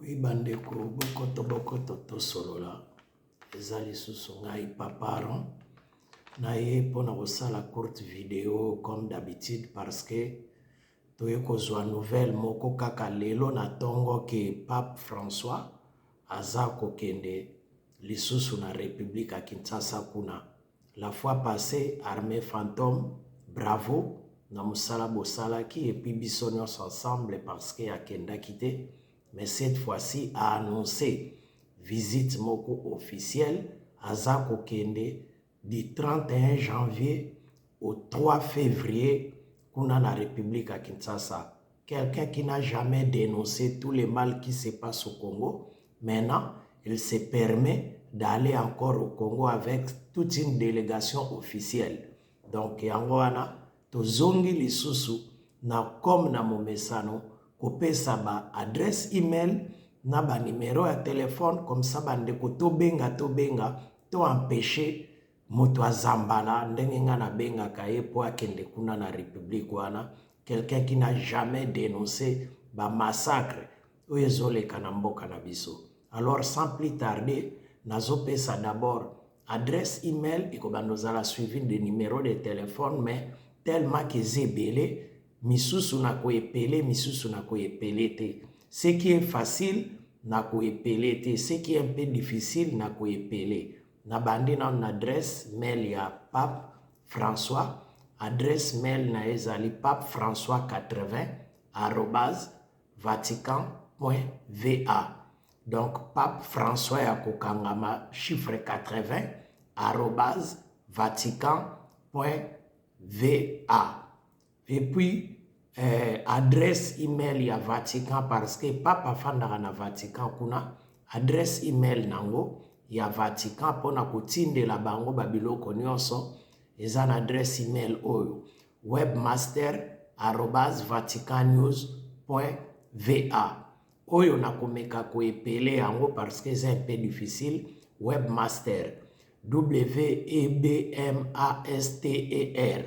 Oui bandeko bokoto bokoto tosolola eza lisusu ngai papa Aaron naye mpona kosala courte video comme d'habitude parce que toye kozwa nouvelle moko kaka lelo na ntongo ke pape François aza kokende lisusu na République ya Kinshasa kuna. La fois passée armée fantôme bravo na mosala bosalaki et puis biso nyonso ensemble parce que akendaki te, mais cette fois-ci a annoncé visite moko officielle, aza kokende du 31 janvier au 3 février kuna na République ya Kinshasa. Quelqu'un qui n'a jamais dénoncé tous les mal qui se passent au Congo, maintenant il se permet d'aller encore au Congo avec toute une délégation officielle. Donc yango wana tozongi lisusu na comme na momesano kopesa ba adresse email na ba numero ya telefone, comme ça bandeko tobenga tobenga to empêcher moto azambala ndenge nga nabengaka ye po akende kuna na république wana. Quelqu'un qui n'a jamais dénoncé ba massacre oyo ezoleka na mboka na biso. Alors sans plus tarder, nazopesa d'abord adresse email, ekobanda ozala suivi de numéro de téléphone, mais tellement que eza ebele, misusu na koepele, misusu na koepele te. Ce qui est facile na koepele te, ce qui est un peu difficile na koepele. Nabandi nanu na adresse mail ya Pape François. Adresse mail na ye ezali pape françois 80 arobase vatican point va. Donc Pape François ya kokangama chiffre 80 arobase vatican point va. Et puis adresse email ya Vatican, parce que Pape afandaka na Vatican kuna, adresse email nango ya Vatican mpona kotindela bango babiloko nyonso eza na adresse email oyo webmaster arobase vatican news point va. Oyo nakomeka koepele yango parce que eza un peu difficile. Webmaster w e b m a s t e r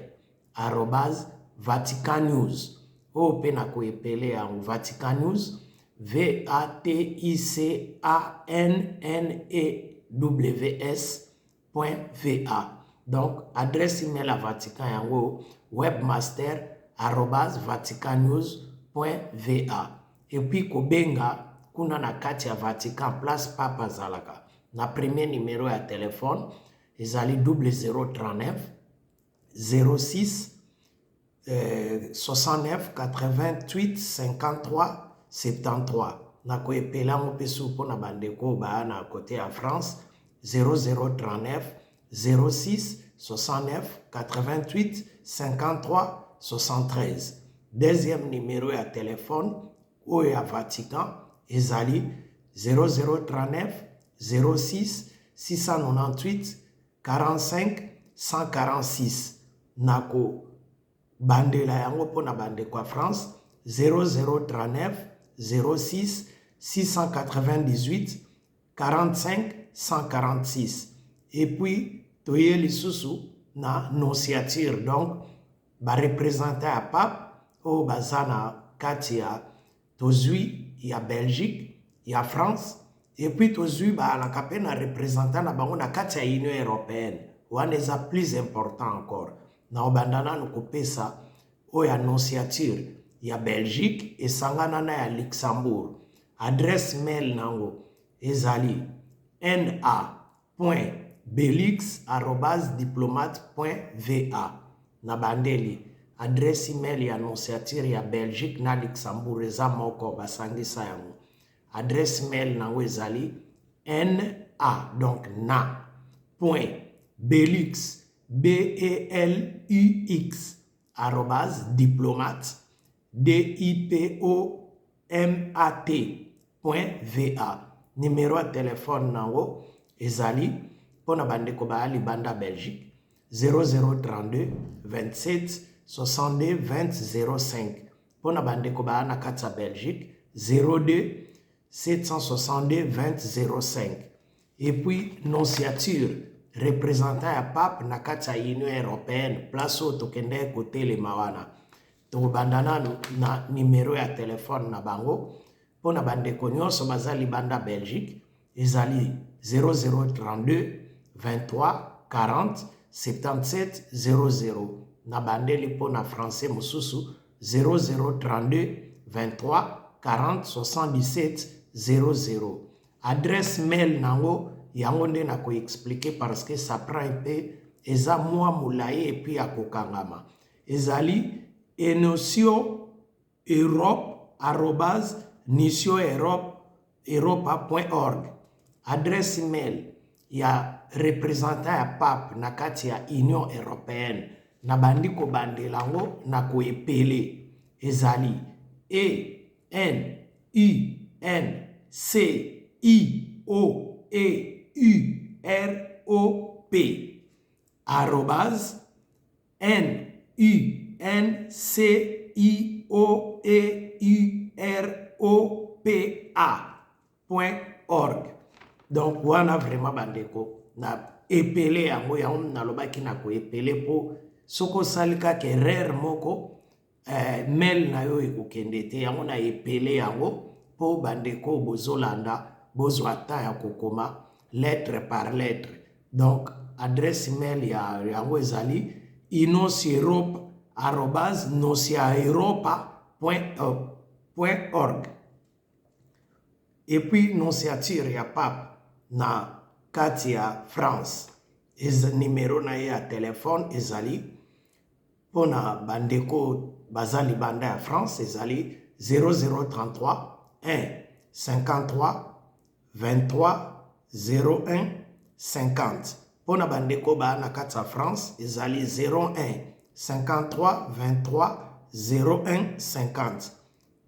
arobase vatican news, oyo mpe nakoepele yango Vatican News v a t i c a n n e w s point va. Donc adresse email ya Vatican yango webmaster arobase vatican news point va. Et puis kobenga kuna na kati ya Vatican place Pape azalaka na premier numéro ya telefone ezali 0039 06 69 88 53 73. Nakoepela yango mpe su mpona bandeko baya na kote ya France 0039 06 69 88 53 73. Deuxième numéro ya telefone oyo ya Vatican ezali 0039 06 698 45 146. Nakobandela yango mpona bandeko ya France 0039 06 698 45 146. Et puis toye lisusu na nonciature, donc ba représentant ya pape oyo baza na kati ya tozwi ya Belgique, ya France, et puis tozwi baalaka mpe na représentant na bango na kati ya Union européenne. Wana eza plus important encore. Na obanda nanu kopesa oyo ya nonciature ya Belgique esangana na ya Luxembourg. Adresse mail nango ezali na point belux arobase diplomate point va. Na bandeli adresse email ya nonciature ya Belgique na Luxembourg eza moko, basangisa yango. Adresse mail nango ezali na, donc na point belux b e l u x arobase diplomate d i p o m a t point va. Numero ya telefone nango ezali mpona bandeko baya libanda Belgique 0032 27 62 20 05. Mpona bandeko baya na kati ya Belgique 02 762 20 05. Et puis nonciature représentant ya pape na kati ya Union européenne, place oyo tokendeki kotelema wana, tokobanda nanu na numero ya telefone na bango. Mpo na bandeko nyonso baza libanda Belgique, ezali 0032 23 40 77 00. Na bandeli mpo na français mosusu 0032 23 40 77 00. Adresse mail nango yango nde na ko expliquer parce que ça prend un peu, eza mwa molayi et puis ya kokangama. Ezali enocio europe arobase nisio europe europa point org. Adresse mail ya representant ya pape na kati ya Union européenne, nabandi kobandela yango na koepele, ezali e n u n c i o e u r o p arobase n u n c i o e u r o p a point org. Donc wana vraiment bandeko na epele yango, yango nalobaki na koepele mpo soki osali kaka erreur moko, mail na yo ekokende te. Yango na epele yango mpo bandeko bozolanda bozwa temps ya kokoma lettre par lettre. Donc adresse mail ya yango ezali inonceurope arobase nonciaeuropa point, point org. Et puis nonciature ya pape na kati ya France, numero na ye ya telefone ezali mpona bandeko baza libanda ya France, ezali 0033 1 53 23 01 50. Mpona bandeko baa na kati ya France ezali 01 53 23 01 50.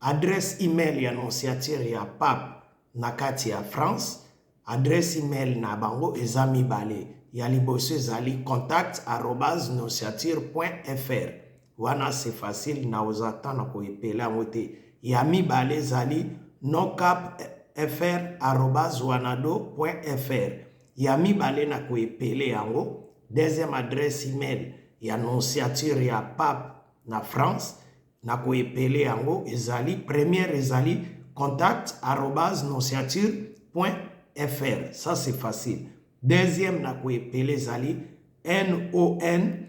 Adresse email ya nonciature ya pape na kati ya France, adresse email na bango eza mibale. Ya liboso ezali contact arobase nonciature point fr, wana c'est facile, na oza temps na koepela yango te. Ya mibale ezali nocap fr arobase wanado point fr. Ya mibale na koepele yango, deuxième adresse email ya nonciature ya pape na France na koepele yango ezali, première ezali contact arobase nonciature point fr, ça c'est facile. Deuxième na koepele ezali noncapfr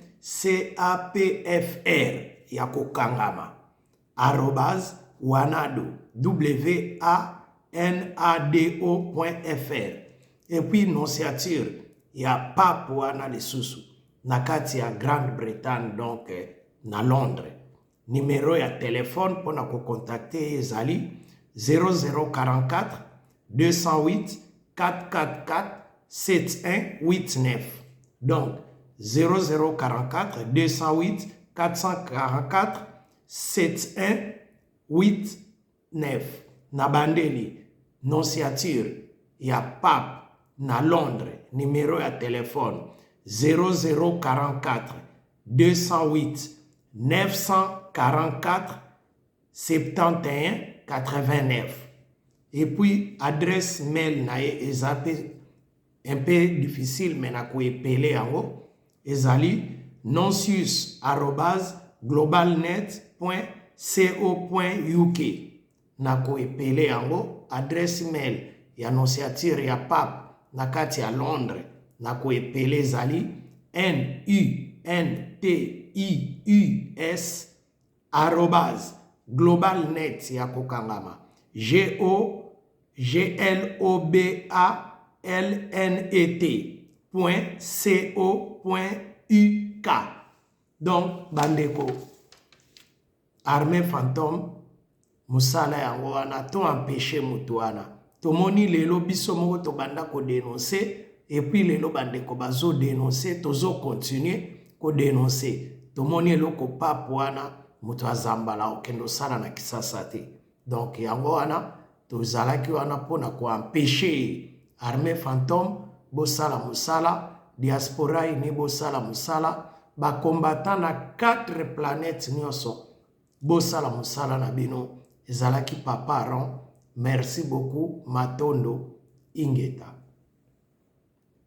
ya kokangama arobase wanado w a n a d o point fr. Et puis nonciature ya pape wana lisusu na kati ya Grande-Bretagne, donc na Londres, numero ya telefone mpona kocontacte ezali 0044 208 444 7189. Donc 0044 208 444 7189. Na bandeli nonciature ya pape na Londres, numero ya telefone 0044 208 944 71 89. Et puis adresse mail na ye eza mpe un peu difficile, mais na koepele yango ezali noncius arobase globalnet point co point uk. Na koepele yango, adresse mail ya nonciature ya pape na kati ya Londres na koepele ezali n u n t i u s arobase globalnet ya kokangama g o g l o b a l n e t point c o point u k. Donc bandeko, armée fantôme mosala yango wana to empêche motu wana. Tomoni lelo biso moko tobanda kodenonce, et puis lelo bandeko bazodenonce, tozokontinue kodenonce. Tomoni eloko pape wana moto azambala okende osala na Kisasa te. Donc yango wana tozalaki wana mpona koempêche ye. Armée fantôme bosala mosala, diaspora ini bosala mosala, bacombattant na 4 planètes nyonso bosala mosala na bino. Ezalaki Papa Aaron. Merci beaucoup, matondo, ingeta.